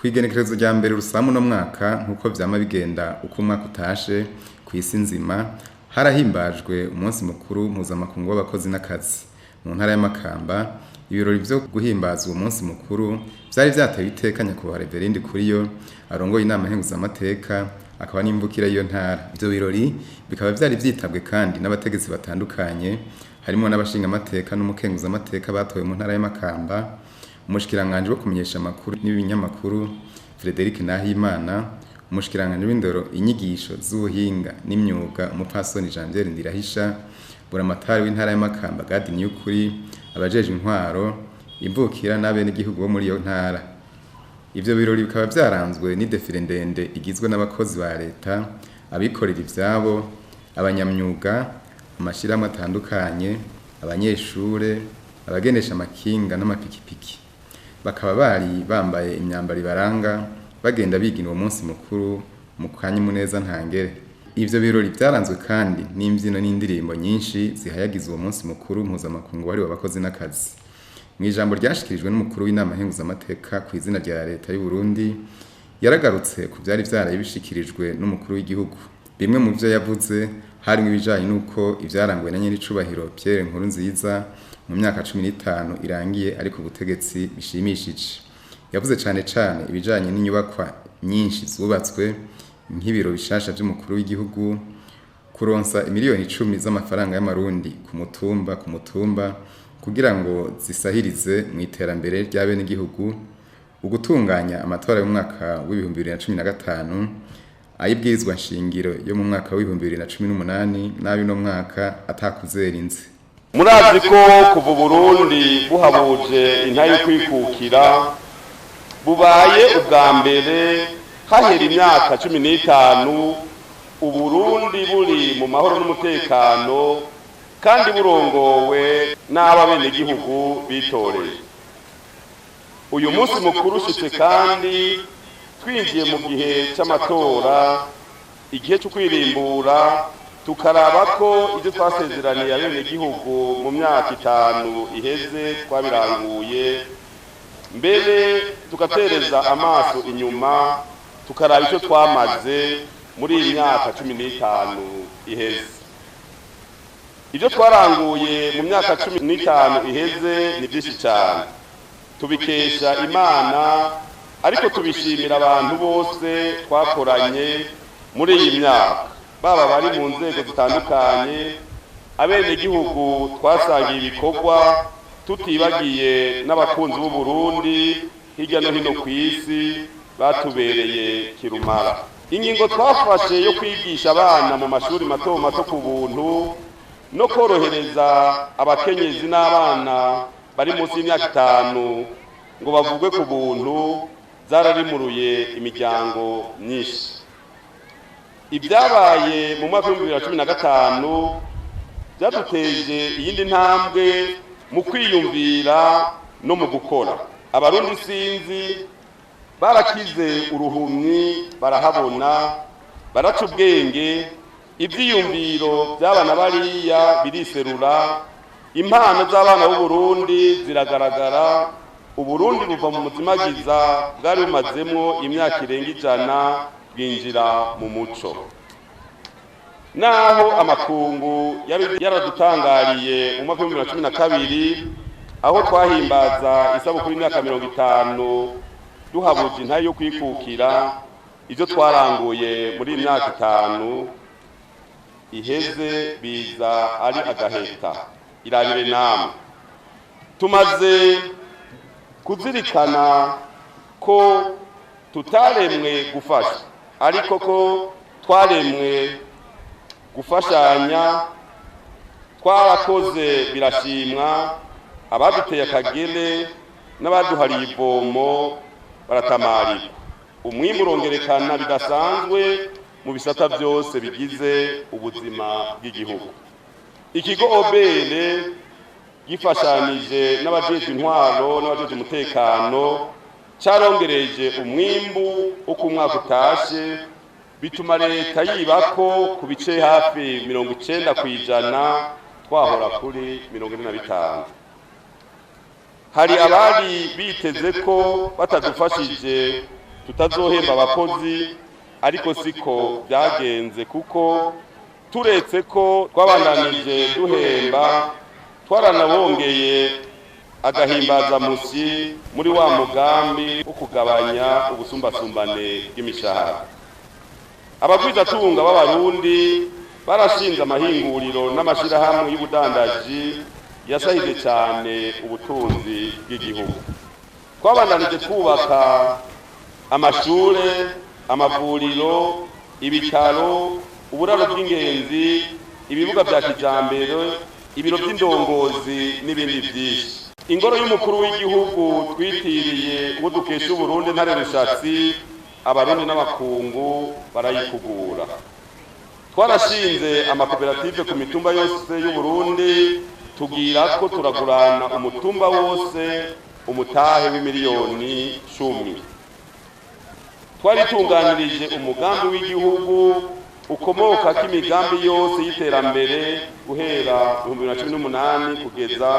Kw'igenekerezo rya mbere Rusamu no mwaka, nkuko vyama bigenda uko umwaka utashe ku isi nzima, harahimbajwe umunsi mukuru mpuzamakungu w'abakozi n'akazi. Mu ntara y'Amakamba, ibirori vyo guhimbaza uwo munsi mukuru vyari vyatewe iteka nyakubahwa Reverend Kuriyo arongoye inama nkenguzamateka akaba n'imvukira y'iyo ntara. Ivyo birori bikaba vyari vyitabwe kandi n'abategetsi batandukanye, harimwo n'abashingamateka n'umukenguzamateka batowe mu ntara y'Amakamba, umushikiranganji wo kumenyesha amakuru n'ibinyamakuru Frederic Nahimana, umushikiranganji w'indero, inyigisho z'ubuhinga n'imyuga umupfasoni Janvière Ndirahisha, buramatari w'intara y'Amakamba Gadi Niyukuri, abajejwe intwaro, imvukira n'abenegihugu bo muri iyo ntara. Ivyo birori bikaba vyaranzwe n'idefire ndende igizwe n'abakozi ba leta, abikorera ivyabo, abanyamyuga, amashirahamwe atandukanye, abanyeshure, abagendesha amakinga n'amapikipiki. Bakaba bari bambaye imyambaro ibaranga, bagenda bigina uwo munsi mukuru mu kanyamuneza ntangere. Ivyo birori vyaranzwe kandi n'imvyino n'indirimbo nyinshi zihayagiza uwo munsi mukuru mpuzamakungu wahariwe abakozi n'akazi. Mw'ijambo ryashikirijwe n'umukuru w'inama nkenguzamateka ku izina rya leta y'u Burundi, yaragarutse ku vyari vyaraye bishikirijwe n'umukuru w'igihugu. Bimwe mu vyo yavuze harimwo ibijanye n'uko ivyaranguwe na nyenicubahiro Pierre Nkurunziza mu myaka 15 irangiye ari ku butegetsi bishimishije. Yavuze cane cane ibijanye n'inyubakwa nyinshi zubatswe nk'ibiro bishasha vy'umukuru w'igihugu, kuronsa imiliyoni 10 z'amafaranga y'amarundi ku mutumba ku mutumba kugira ngo zisahirize mu iterambere ry'abenegihugu, ugutunganya amatora y'umwaka w'ibihumbi bibiri na cumi na gatanu, ay'ibwirizwa nshingiro yo mu mwaka w'ibihumbi bibiri na cumi n'umunani n'ay'uno mwaka atakuzera inze. Murazi ko kuva Burundi buhabuje intahe yo kwikukira bubaye ubwa mbere hahera imyaka 15 Uburundi buri mu mahoro n'umutekano kandi burongowe n'abenegihugu bitoreye. Uyu munsi mukuru ushitse kandi twinjiye mu gihe c'amatora, igihe co kwirimbura, tukaraba ko ivyo twasezeraniye abenegihugu mu myaka 5 iheze twabiranguye, mbere tugatereza amaso inyuma tukaraba icyo twamaze muri iyi myaka 15 iheze. Ibyo twaranguye mu myaka 15 iheze ni byinshi cyane, tubikesha Imana, ariko tubishimira abantu bose twakoranye muri iyi myaka, baba bari mu nzego zitandukanye, abenegihugu twasangiye ibikorwa, tutibagiye n'abakunzi b'u Burundi hirya no hino ku isi batubereye kirumara. Ingingo twafashe yo kwigisha abana mu mashuri mato mato ku buntu no korohereza abakenyezi n'abana bari munsi y'imyaka 5 ngo bavugwe ku buntu zararimuruye imiryango myinshi. Ibyabaye mu mwaka w'ibihumbi bibiri na cumi na gatanu byaduteje iyindi ntambwe mu kwiyumvira no mu gukora. Abarundi sinzi barakize uruhumyi, barahabona, baraca ubwenge, ivyiyumviro by'abana bariya biriserura, impano z'abana b'u Burundi ziragaragara. Uburundi buva mu muzimagiza bwari bumazemwo imyaka irenga 100 bwinjira mu muco. Naho amakungu yari yaradutangariye mu mwaka w'ibihumbi bibiri na cumi na kabiri, aho twahimbaza isabukuru y'imyaka 50 duhabuje intahe yo kwikukira, ivyo twaranguye muri iyi myaka 5 iheze biza ari agaheta. Irabire namwe, tumaze kuzirikana ko tutaremwe gufasha, ariko ko twaremwe gufashanya. Twarakoze birashimwa, abaduteye akagere n'abaduhariye ivomo baratamarika. Umwimbu urongerekana bidasanzwe mu bisata byose bigize ubuzima bw'igihugu. Ikigo OBR gifashanije n'abajejwe intwaro n'abajejwe umutekano carongereje umwimbu uko umwaka utashe, bituma leta yibako ku bice hafi 90% twahora kuri 45. Hari abari biteze ko batadufashije tutazohemba abakozi, ariko siko byagenze, kuko turetse ko twabandanije duhemba, twaranabongeye agahimbazamusyi muri wa mugambi wo kugabanya ubusumbasumbane bw'imishahara. Abagwizatunga b'Abarundi barashinze amahinguriro n'amashirahamwe y'ubudandaji yasahije cyane ubutunzi bw'igihugu. Twabandanije twubaka amashure, amavuriro, ibitaro, uburaro bw'ingenzi, ibibuga bya kijambere, ibiro by'indongozi n'ibindi byinshi. Ingoro y'umukuru w'igihugu twitiriye uwo dukesha Uburundi Ntare Rushatsi, Abarundi n'abakungu barayikugura. Twarashinze amakoperative ku mitumba yose y'Uburundi, tugira ko turagurana umutumba wose umutahe w'imiliyoni 10. Twaritunganirije umugambi w'igihugu ukomoka k'imigambi yose y'iterambere guhera 2018 kugeza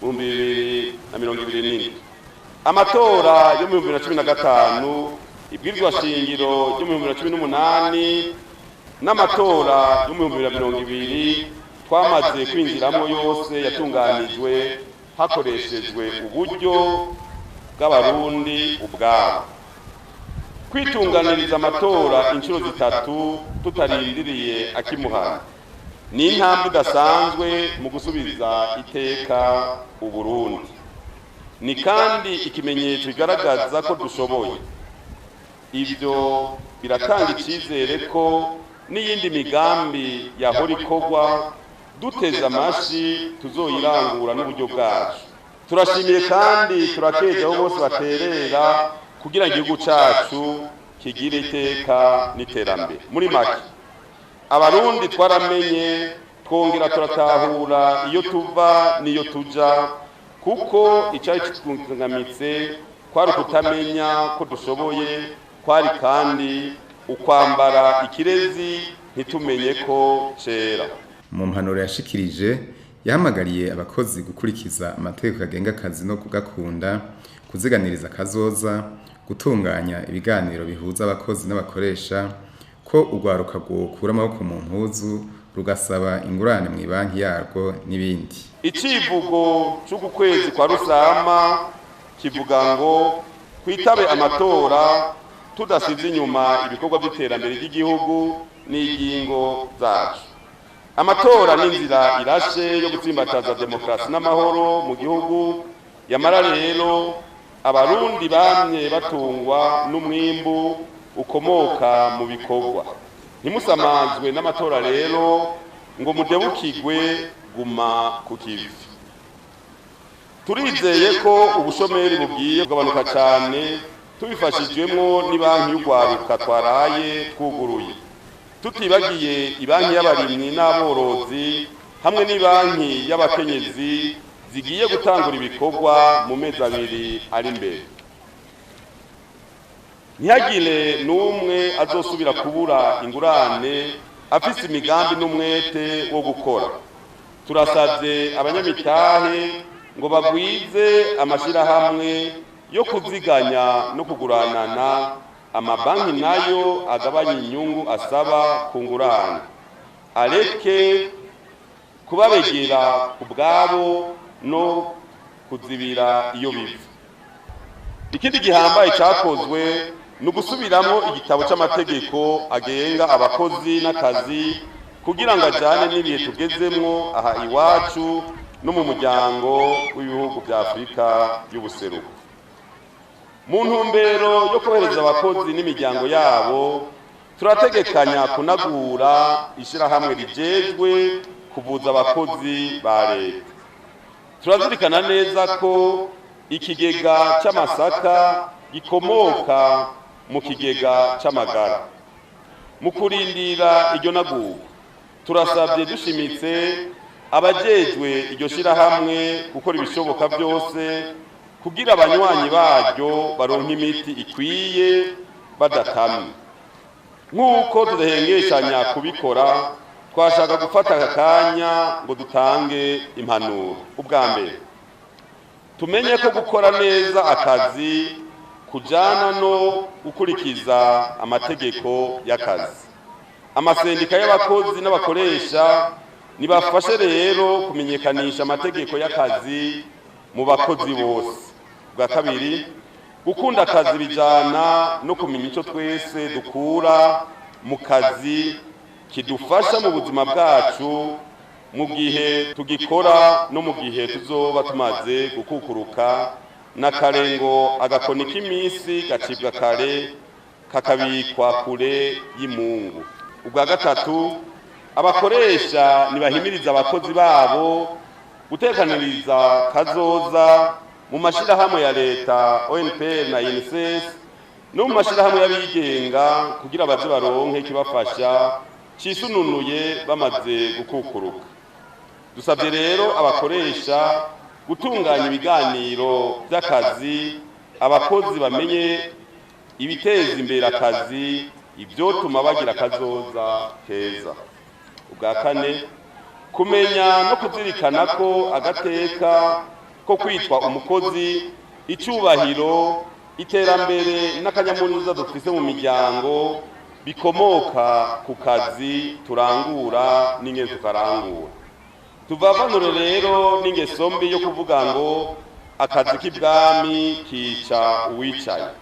2027. Amatora yo mu 2015, ibwirizwa shingiro ryo mu 2018 n'amatora yo mu 2020 twamaze kwinjiramo yose yatunganijwe hakoreshejwe uburyo bw'Abarundi ubwabo. Kwitunganiriza amatora inshuro 3 tutarindiriye akimuhana ni intambwe idasanzwe mu gusubiza iteka Uburundi. Ni kandi ikimenyetso kigaragaza ko dushoboye. Ibyo biratanga icyizere ko n'iyindi migambi yahora ikorwa duteze amashi tuzoyirangura n'uburyo bwacu. Turashimiye kandi turakeje aho bose baterera kugira igihugu cacu kigire iteka n'iterambere. Muri make, Abarundi twaramenye, twongera turatahura iyo tuva n'iyo tuja, kuko icari kitwungamitse kwari ukutamenya ko dushoboye, kwari kandi ukwambara ikirezi ntitumenye ko cera. Mu mpanuro yashikirije, yahamagariye abakozi gukurikiza amategeko agenga akazi no kugakunda, kuziganiriza kazoza, gutunganya ibiganiro bihuza abakozi n'abakoresha, ko urwaruka rwokura amaboko mu mpuzu rugasaba ingurane mu banki yarwo n'ibindi. Icivugo c'uku kwezi kwa Rusama kivuga ngo twitabe amatora tudasize inyuma ibikorwa by'iterambere ry'igihugu n'ingingo zacu. Amatora n'inzira irashe yo gutsimbataza demokrasi n'amahoro mu gihugu. Yamara rero Abarundi bamye batungwa n'umwimbu ukomoka mu bikorwa. Ntimusamazwe n'amatora rero ngo mudebukigwe guma ku kivi. Turizeye ko ubushomeri bugiye kugabanuka cyane tubifashijwemo n'ibanki y'urwaruka twaraye twuguruye, tutibagiye ibanki y'abarimyi n'aborozi hamwe n'ibanki y'abakenyezi zigiye gutangura ibikorwa mu mezi 2 ari imbere. Ntihagire n'umwe azosubira kubura ingurane afise imigambi n'umwete wo gukora. Turasabye abanyamitahe ngo bagwize amashirahamwe yo kuziganya no kuguranana, amabanki nayo agabanya inyungu asaba ku ngurane, areke kubabegera ku bwabo no kuzibira iyo biva. Ikindi gihambaye cyakozwe ni ugusubiramo igitabo cy'amategeko agenga abakozi n'akazi kugira ngo ajyane n'ibihe tugezemwo aha iwacu no mu muryango w'ibihugu bya Afurika y'ubuseruko. Mu ntumbero yo kohereza abakozi n'imiryango yabo, turategekanya kunagura ishyirahamwe rijejwe kuvuza abakozi ba leta. Turazirikana neza ko ikigega cy'amasaka gikomoka mu kigega cy'amagara. Mu kurindira iryo nagurwa, turasabye dushimitse abajejwe iryo shirahamwe gukora ibishoboka byose kugira abanywanyi baryo baronke imiti ikwiye badatamye. Nk'uko tudahengeshanya kubikora, twashaka gufata aka kanya ngo dutange impanuro. Ubwa mbere, tumenye ko gukora neza akazi kujana no gukurikiza amategeko y'akazi. Amasendika y'abakozi n'abakoresha nibafashe rero kumenyekanisha amategeko y'akazi mu bakozi bose. Bwa kabiri, gukunda akazi bijana no kumenya icyo twese dukura mu kazi kidufasha mu buzima bwacu mu gihe tugikora no mu gihe tuzoba tumaze gukukuruka. N'akarengo agakoni k'iminsi gacibwa kare kakabikwa kure y'imungu. Ubwa gatatu, abakoresha nibahimiriza abakozi babo gutekaniriza kazoza mu mashirahamwe ya leta ONPR na UNICEF no mu mashirahamwe y'abigenga kugira baze baronke kibafasha cisununuye bamaze gukukuruka. Dusabye rero abakoresha gutunganya ibiganiro by'akazi, abakozi bamenye ibiteza imbere akazi, ivyotuma bagira kazoza keza. Ubwa kane, kumenya no kuzirikana ko agateka ko kwitwa umukozi, icyubahiro, iterambere n'akanyamuneza dufise mu miryango bikomoka ku kazi turangura n'ingene tukarangura. Tuvavanure rero n'ingeso mbi yo kuvuga ngo akazi k'ibwami kica uwicaye.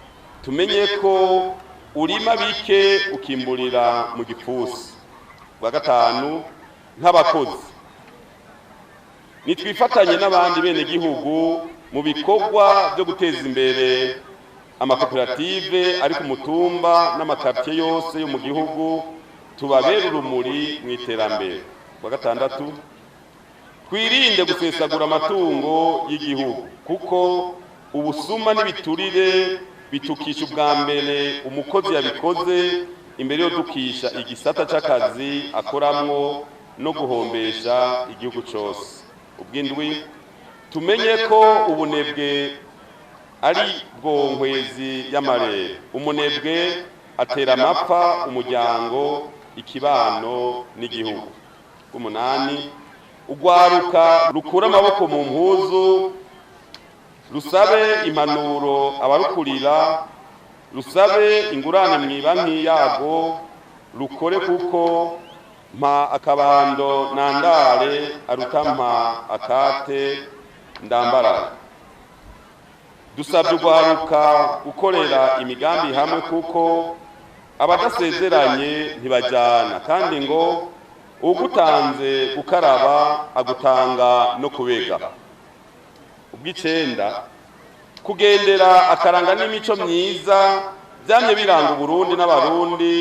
Tumenye ko urima bike ukimburira mu gipfusi. Bwa gatanu, nk'abakozi nitwifatanye n'abandi bene gihugu mu bikorwa byo guteza imbere amakoperative ari ku mutumba n'amakartier yose yo mu gihugu, tubabere urumuri mu iterambere. Bwa gatandatu, twirinde gusesagura amatungo y'igihugu kuko ubusuma n'ibiturire bitukisha ubwa mbere umukozi yabikoze imbere yo dukisha igisata c'akazi akoramwo no guhombesha igihugu cose. Ubwindwi, tumenye ko ubunebwe ari bwo nkwezi y'amarere. Umunebwe atera amapfa umuryango, ikibano n'igihugu. Umunani, ugwaruka rukura amaboko mu mpuzu, rusabe impanuro abarukurira, rusabe ingurane mw'ibanki yago, rukore kuko mpa akabando nandare aruta mpa akate ndambarara. Dusabye ugwaruka gukorera imigambi hamwe kuko abadasezeranye ntibajyana, kandi ngo ugutanze gukaraba agutanga no kubega. Ubw'icenda, kugendera akaranga n'imico myiza byamye biranga Uburundi n'Abarundi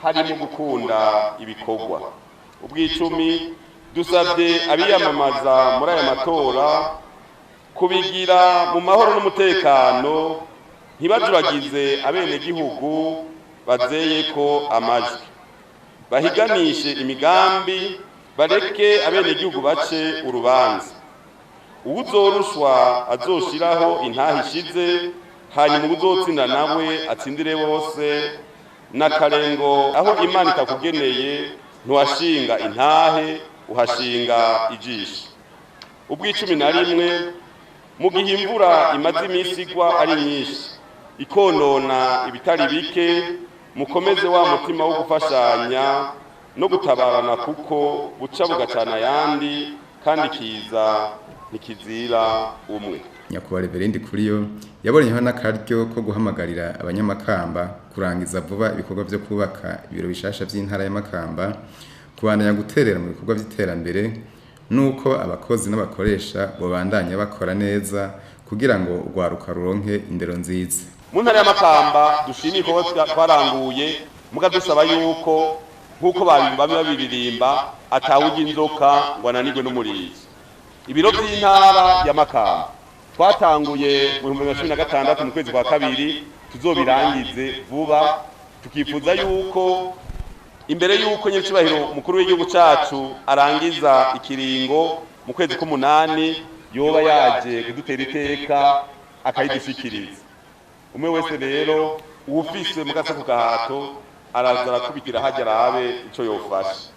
harimo gukunda ibikorwa. Ubw'icumi, dusabye abiyamamaza muri aya matora kubigira mu mahoro n'umutekano, ntibajuragize abenegihugu bazeye ko amajwi, bahiganishe imigambi, bareke abenegihugu bace urubanza. Uwuzorushwa azoshiraho intaha ishize, hanyuma uwuzotsinda nawe atsindire bose. N'akarengo aho Imana itakugeneye ntuhashinga intahe, uhashinga ijisho. Ubw'icumi na rimwe, mu gihe imvura imaze iminsi igwa ari nyinshi ikonona ibitari bike, mukomeze wa mutima wo gufashanya no gutabarana kuko buca bugacana ayandi kandi kiza ntikizira umwe. Nyakubahwa Reverend Kuriyo yabonyeho n'akaryo ko guhamagarira abanyamakamba kurangiza vuba ibikorwa vyo kubaka ibiro bishasha vy'intara ya Makamba, kubandanya guterera mu bikorwa vy'iterambere, nuko abakozi n'abakoresha bobandanya bakora neza kugira ngo urwaruka ruronke indero nziza. Mu ntara ya Makamba dushimiye ibikorwa twaranguye, muga dusaba yuko nk'uko bamwe babiririmba atawujya inzoka ngo ananirwe n'umurizo. Ibiro by'intara ya Makamba twatanguye mu 2016 mu kwezi kwa kabiri, tuzobirangize vuba. Tukifuza yuko imbere yuko nyiricubahiro umukuru w'igihugu cacu arangiza ikiringo mu kwezi k'umunani yoba yaje kudutera iteka akayidushikiriza. Umwe wese rero uwufise mu gaseko gahato araza arakubitira hajya arabe ico yofasha.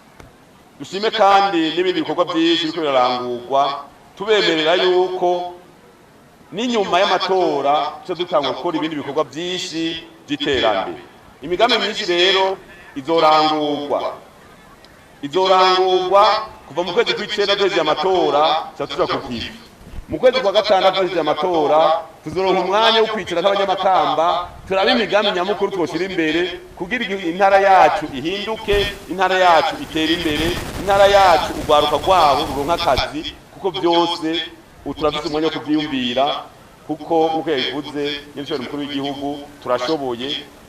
Dushime kandi n'ibindi bikorwa byinshi biriko birarangurwa, tubemerera yuko N'inyuma y'amatora tuce dutangura gukora ibindi bikorwa byinshi by'iterambere. Imigambi myinshi rero izorangurwa kuva mu kwezi kw'icenda duhejeje amatora, tuca tuja ku kivi. Mu kwezi kwa gatandatu duhejeje amatora, tuzoronka umwanya wo kwicara nk'abanyamakamba, turabe imigambi nyamukuru twoshira imbere kugira intara yacu ihinduke, intara yacu itere imbere, intara yacu urwaruka rwabo ruronka akazi, kuko byose ubu turafise umwanya wo kuvyiyumvira, kuko nk'uko yabivuze nyir'ishuri mukuru w'igihugu, turashoboye.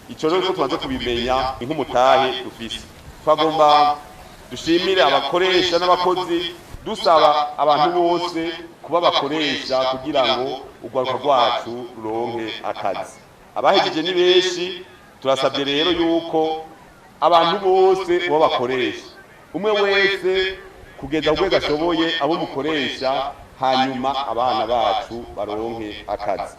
Ico rero ko tumaze kubimenya ni nk'umutahe dufise. Twagomba dushimire abakoresha n'abakozi, dusaba abantu bose kuba bakoresha kugira ngo urwaruka rwacu ruronke akazi. Abahejeje ni benshi, turasabye rero yuko abantu bose bo bakoresha, umwe wese kugeza ku rwego ashoboye abo mukoresha, hanyuma abana bacu baronke akazi.